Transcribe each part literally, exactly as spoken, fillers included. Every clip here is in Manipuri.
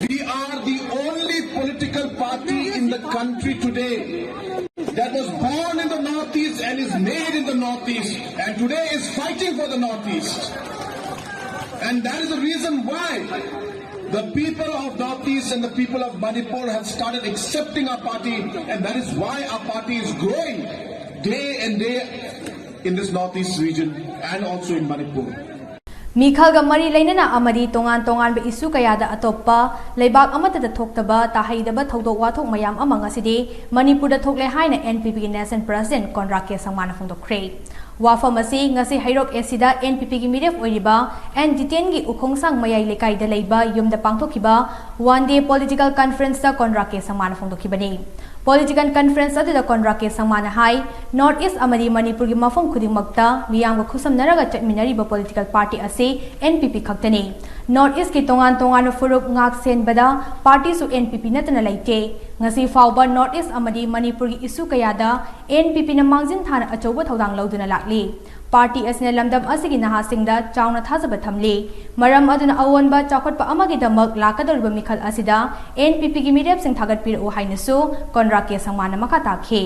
We are the only political party in the country today that was born in the Northeast and is made in the Northeast, and today is fighting for the Northeast. And that is the reason why the people of Northeast and the people of Manipur have started accepting our party, and that is why our party is growing day and day in this Northeast region and also in Manipur. ꯃꯤꯈꯜꯒ ꯃꯔꯤ ꯂꯩꯅꯅ ꯑꯃꯗꯤ ꯇꯣꯉꯥꯟ ꯇꯣꯉꯥꯟꯕ ꯏꯁꯨ ꯀꯌꯥꯗ ꯑꯇꯣꯞꯄ ꯂꯩꯕꯥꯛ ꯑꯃꯠꯇꯗ ꯊꯣꯛꯇꯕ ꯇꯥꯍꯩꯗꯕ ꯊꯧꯗꯣꯛ ꯋꯥꯊꯣꯛ ꯃꯌꯥꯝ ꯑꯃ ꯉꯁꯤꯗꯤ ꯃꯅꯤꯄꯨꯔꯗ ꯊꯣꯛꯂꯦ ꯍꯥꯏꯅ ꯑꯦꯟ ꯄꯤ ꯄꯤꯒꯤ ꯅꯦꯁꯅꯦꯜ ꯄ꯭ꯔꯁꯤꯗꯦꯟꯠ ꯀꯣꯟꯔꯥ ꯀꯦ ꯁꯪꯃꯥꯅ ꯐꯣꯡꯗꯣꯛꯈ꯭ꯔꯦ꯫ ꯋꯥꯐꯝ ꯑꯁꯤ ꯉꯁꯤ ꯍꯩꯔꯣꯛ ꯑꯦ ꯁꯤꯗ ꯑꯦꯟ ꯄꯤ ꯄꯤꯒꯤ ꯃꯤꯔꯦꯞ ꯑꯣꯏꯔꯤꯕ ꯑꯦꯟ ꯖꯤꯇꯦꯟꯒꯤ ꯎꯈꯣꯡꯁꯥꯡ ꯃꯌꯥꯏ ꯂꯩꯀꯥꯏꯗ ꯂꯩꯕ ꯌꯨꯝꯗ ꯄꯥꯡꯊꯣꯛꯈꯤꯕ ꯋꯥꯟ ꯗꯦ ꯄꯣꯂꯤꯇꯤꯀꯦꯜ ꯀꯟꯐꯔꯦꯟꯁꯇ ꯀꯣꯟꯔꯥ ꯀꯦ ꯁꯪꯃꯥꯅ ꯐꯣꯡꯗꯣꯛꯈꯤꯕꯅꯤ꯫ ꯄꯣꯂꯤꯇꯤꯀꯦꯜ ꯀꯟꯐꯔꯦꯟꯁ ꯑꯗꯨꯗ ꯀꯣꯟꯔꯥ ꯀꯦ ꯁꯪꯃꯥꯅ ꯍꯥꯏ, ꯅꯣꯔꯠ ꯏꯁ ꯑꯃꯗꯤ ꯃꯅꯤꯄꯨꯔꯒꯤ ꯃꯐꯝ ꯈꯨꯗꯤꯡꯃꯛꯇ ꯃꯤꯌꯥꯝꯒ ꯈꯨꯠꯁꯝꯅꯔꯒ ꯆꯠꯃꯤꯟꯅꯔꯤꯕ ꯄꯣꯂꯤꯇꯤꯀꯦꯜ ꯄꯥꯔꯇꯤ ꯑꯁꯤ ꯑꯦꯟ ꯄꯤ ꯄꯤ ꯈꯛꯇꯅꯤ꯫ ꯅꯣꯔꯠ ꯏꯁꯀꯤ ꯇꯣꯉꯥꯟ ꯇꯣꯉꯥꯟꯕ ꯐꯨꯔꯨꯞ ꯉꯥꯛ ꯁꯦꯟꯕꯗ ꯄꯥꯔꯇꯤꯁꯨ ꯑꯦꯟ ꯄꯤ ꯄꯤ ꯅꯠꯇꯅ ꯂꯩꯇꯦ꯫ ꯉꯁꯤ ꯐꯥꯎꯕ ꯅꯣꯔꯠ ꯏꯁ ꯑꯃꯗꯤ ꯃꯅꯤꯄꯨꯔꯒꯤ ꯏꯁꯨ ꯀꯌꯥꯗ ꯑꯦꯟ ꯄꯤ ꯄꯤꯅ ꯃꯥꯡꯖꯤꯟ ꯊꯥꯅ ꯑꯆꯧꯕ ꯊꯧꯗꯥꯡ ꯂꯧꯗꯨꯅ ꯂꯥꯛꯂꯤ꯫ ꯄꯥꯔꯇꯤ ꯑꯁꯤꯅ ꯂꯝꯗꯝ ꯑꯁꯤꯒꯤ ꯅꯍꯥꯁꯤꯡꯗ ꯆꯥꯎꯅ ꯊꯥꯖꯕ ꯊꯝꯂꯤ꯫ ꯃꯔꯝ ꯑꯗꯨꯅ ꯑꯑꯣꯟꯕ ꯆꯥꯎꯈꯠꯄ ꯑꯃꯒꯤꯗꯃꯛ ꯂꯥꯛꯀꯗꯧꯔꯤꯕ ꯃꯤꯈꯜ ꯑꯁꯤꯗ ꯑꯦꯟ ꯄꯤ ꯄꯤꯒꯤ ꯃꯤꯔꯦꯞꯁꯤꯡ ꯊꯥꯒꯠꯄꯤꯔꯛꯎ ꯍꯥꯏꯅꯁꯨ ꯀꯣꯟꯔꯥ ꯀꯦ ꯁꯪꯃꯥꯅ ꯃꯈꯥ ꯇꯥꯈꯤ꯫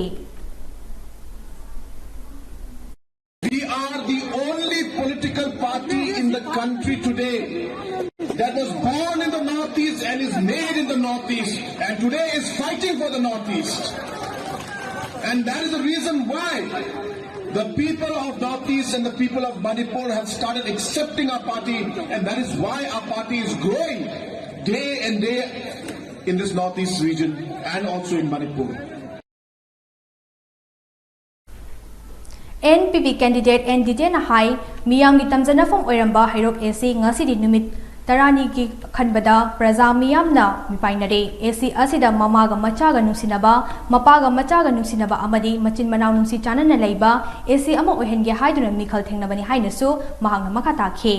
We are the only political party in the country today that was born in the Northeast and is made in the Northeast, and today is fighting for the Northeast. And that is the reason why the people of Northeast and the people of Manipur have started accepting our party, and that is why our party is growing day and day in this Northeast region and also in Manipur. N P P candidate N ꯖꯤꯇꯦꯟꯅ ꯍꯥꯏ, ꯃꯤꯌꯥꯝꯒꯤ ꯇꯝꯖꯅꯐꯝ ꯑꯣꯏꯔꯝꯕ ꯍꯩꯔꯣꯛ ꯑꯦ ꯁꯤ ꯉꯁꯤꯗꯤ ꯅꯨꯃꯤꯠ ꯇꯔꯥꯅꯤꯒꯤ ꯈꯟꯕꯗ ꯄ꯭ꯔꯖꯥ ꯃꯤꯌꯥꯝꯅ ꯃꯤꯄꯥꯏꯅꯔꯦ꯫ ꯑꯦ ꯁꯤ ꯑꯁꯤꯗ ꯃꯃꯥꯒ ꯃꯆꯥꯒ ꯅꯨꯡꯁꯤꯅꯕ, ꯃꯄꯥꯒ ꯃꯆꯥꯒ ꯅꯨꯡꯁꯤꯅꯕ ꯑꯃꯗꯤ ꯃꯆꯤꯟ ꯃꯅꯥꯎ ꯅꯨꯡꯁꯤ ꯆꯥꯟꯅꯅ ꯂꯩꯕ ꯑꯦ ꯁꯤ ꯑꯃ ꯑꯣꯏꯍꯟꯒꯦ ꯍꯥꯏꯗꯨꯅ ꯃꯤꯈꯜ ꯊꯦꯡꯅꯕꯅꯤ ꯍꯥꯏꯅꯁꯨ ꯃꯍꯥꯛꯅ ꯃꯈꯥ ꯇꯥꯈꯤ꯫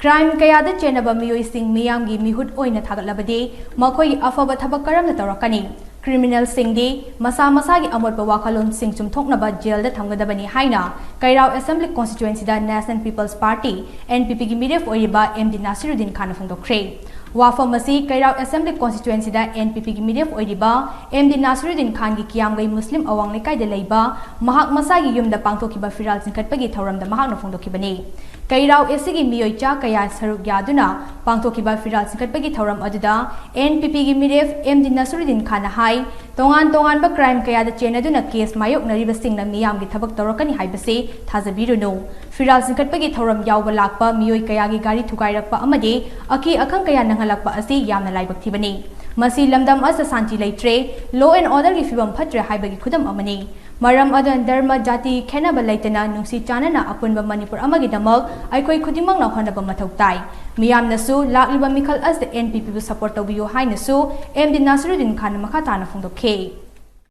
ꯀ꯭ꯔꯥꯏꯝ ꯀꯌꯥꯗ ꯆꯦꯟꯅꯕ ꯃꯤꯑꯣꯏꯁꯤꯡ ꯃꯤꯌꯥꯝꯒꯤ ꯃꯤꯍꯨꯠ ꯑꯣꯏꯅ ꯊꯥꯒꯠꯂꯕꯗꯤ ꯃꯈꯣꯏꯒꯤ ꯑꯐꯕ ꯊꯕꯛ ꯀꯔꯝꯅ ꯇꯧꯔꯛꯀꯅꯤ? ꯀ꯭ꯔꯤꯃꯤꯅꯦꯜꯁꯤꯡꯗꯤ ꯃꯁꯥ ꯃꯁꯥꯒꯤ ꯑꯃꯣꯠꯄ ꯋꯥꯈꯜꯂꯣꯟꯁꯤꯡ ꯆꯨꯝꯊꯣꯛꯅꯕ ꯖꯦꯜꯗ ꯊꯝꯒꯗꯕꯅꯤ ꯍꯥꯏꯅ ꯀꯩꯔꯥꯎ ꯑꯦꯁꯦꯝꯕ꯭ꯂꯤ ꯀꯣꯟꯁꯇꯤꯇ꯭ꯋꯦꯟꯁꯤꯗ national people's party, N P ꯄꯤꯒꯤ ꯃꯤꯔꯦꯞ ꯑꯣꯏꯔꯤꯕ ꯑꯦꯝ ꯗꯤ ꯅꯥꯁꯤꯔꯨꯗꯤꯟ ꯈꯥꯟꯅ ꯐꯣꯡꯗꯣꯛꯈ꯭ꯔꯦ꯫ ꯋꯥꯐꯝ ꯑꯁꯤ ꯀꯩꯔꯥꯎ ꯑꯦꯁꯦꯝꯕ꯭ꯂꯤ ꯀꯣꯟꯁꯇꯤꯇ꯭ꯋꯦꯟꯁꯤꯗ ꯑꯦꯟ ꯄꯤ ꯄꯤꯒꯤ ꯃꯤꯔꯦꯞ ꯑꯣꯏꯔꯤꯕ ꯑꯦꯝ ꯗꯤ ꯅꯥꯁꯤꯔꯨꯗꯤꯟ ꯈꯥꯟꯒꯤ ꯀꯤꯌꯥꯝꯒꯩ ꯃꯨꯁꯂꯤꯝ ꯑꯋꯥꯡ ꯂꯩꯀꯥꯏꯗ ꯂꯩꯕ ꯃꯍꯥꯛ ꯃꯁꯥꯒꯤ ꯌꯨꯝꯗ ꯄꯥꯡꯊꯣꯛꯈꯤꯕ ꯐꯤꯔꯥꯜ ꯆꯤꯡꯈꯠꯄꯒꯤ ꯊꯧꯔꯝꯗ ꯃꯍꯥꯛꯅ ꯐꯣꯡꯗꯣꯛꯈꯤꯕꯅꯤ꯫ ꯀꯩꯔꯥꯎ ꯑꯦꯁꯤꯒꯤ ꯃꯤꯑꯣꯏ ꯆꯥ ꯀꯌꯥ ꯁꯔꯨꯛ ꯌꯥꯗꯨꯅ ꯄꯥꯡꯊꯣꯛꯈꯤꯕ ꯐꯤꯔꯥꯜ ꯆꯤꯡꯈꯠꯄꯒꯤ ꯊꯧꯔꯝ ꯑꯗꯨꯗ ꯑꯦꯟ ꯄꯤ ꯄꯤꯒꯤ ꯃꯤꯔꯦꯞ ꯑꯦꯝ ꯗꯤ ꯅꯥꯁꯤꯔꯨꯗꯤꯟ ꯈꯥꯟꯅ ꯍꯥꯏ, ꯇꯣꯉꯥꯟ ꯇꯣꯉꯥꯟꯕ ꯀ꯭ꯔꯥꯏꯝ ꯀꯌꯥꯗ ꯆꯦꯟꯅꯗꯨꯅ ꯀꯦꯁ ꯃꯥꯌꯣꯛꯅꯔꯤꯕꯁꯤꯡꯅ ꯃꯤꯌꯥꯝꯒꯤ ꯊꯕꯛ ꯇꯧꯔꯛꯀꯅꯤ ꯍꯥꯏꯕꯁꯤ ꯊꯥꯖꯕꯤꯔꯨꯅꯨ꯫ ꯐꯤꯔꯥꯜ ꯆꯤꯡꯈꯠꯄꯒꯤ ꯊꯧꯔꯝ ꯌꯥꯎꯕ ꯂꯥꯛꯄ ꯃꯤꯑꯣꯏ ꯀꯌꯥꯒꯤ ꯒꯥꯔꯤ ꯊꯨꯒꯥꯏꯔꯛꯄ ꯑꯃꯗꯤ ꯑꯀꯤ ꯑꯈꯪ ꯀꯌꯥ ꯅꯪꯍꯜꯂꯛꯄ ꯑꯁꯤ ꯌꯥꯝꯅ ꯂꯥꯏꯕꯛ ꯊꯤꯕꯅꯤ꯫ ꯃꯁꯤ ꯂꯝꯗꯝ ꯑꯁꯤꯗ ꯁꯥꯟꯇꯤ ꯂꯩꯇ꯭ꯔꯦ, law and orderꯒꯤ ꯐꯤꯕꯝ ꯐꯠꯇ꯭ꯔꯦ ꯍꯥꯏꯕꯒꯤ ꯈꯨꯗꯝ ꯑꯃꯅꯤ꯫ ꯃꯔꯝ ꯑꯗꯨꯅ ꯙꯔꯃ, ꯖꯥꯇꯤ ꯈꯦꯠꯅꯕ ꯂꯩꯇꯅ ꯅꯨꯡꯁꯤ ꯆꯥꯟꯅꯅ ꯑꯄꯨꯟꯕ ꯃꯅꯤꯄꯨꯔ ꯑꯃꯒꯤꯗꯃꯛ ꯑꯩꯈꯣꯏ ꯈꯨꯗꯤꯡꯃꯛꯅ ꯍꯣꯠꯅꯕ ꯃꯊꯧ ꯇꯥꯏ꯫ ꯃꯤꯌꯥꯝꯅꯁꯨ ꯂꯥꯛꯂꯤꯕ ꯃꯤꯈꯜ ꯑꯁꯤꯗ ꯑꯦꯟ ꯄꯤ ꯄꯤꯕꯨ ꯁꯄꯣꯔꯠ ꯇꯧꯕꯤꯌꯨ ꯍꯥꯏꯅꯁꯨ ꯑꯦꯝ ꯗꯤ ꯅꯥꯁꯤꯔꯨꯗꯤꯟ ꯈꯥꯟꯅ ꯃꯈꯥ ꯇꯥꯅ ꯐꯣꯡꯗꯣꯛꯈꯤ꯫